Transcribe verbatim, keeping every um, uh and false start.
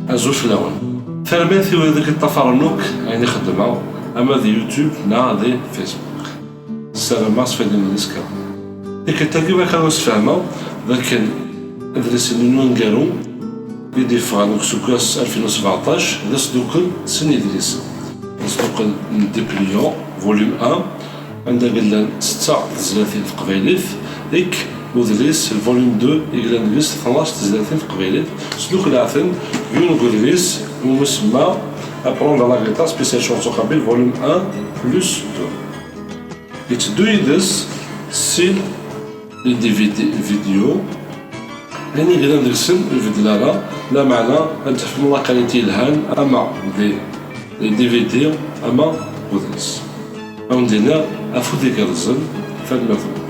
Azul fell-awen. Tanemmirt i wid i yeṭṭafaren akk ayen i xeddmeɣ, ama di YouTube neɣ di Facebook. Ssarameɣ sfayden yis kra. Tikkelt-agi bɣiɣ ad awen-sfehmeɣ d akken adlis-nni n uneggaru i d-yeffɣen deg useggas alfin u sbeɛṭac d asdukkel n sin yedlisen. Asdukkel n Dépliant, volume un, anda yellan setta tezlatin teqbaylit, ek udlis, volume deux, i yellan deg-s tnac tezlatin teqbaylit, sdukleɣ-ten deg yiwen n udlis umi semma Apprendre la guitare spécial chanson kabyle, volume un plus deux. Yetteddu yid-s sin les D V D vidéo, ayen i yellan deg-sen ur ibeddel ara, lameɛna ad tafem la qualité yelhan ama di les D V D ama deg udlis. Ad wen-d-iniɣ afud igerrzen, tanemmirt-nwen.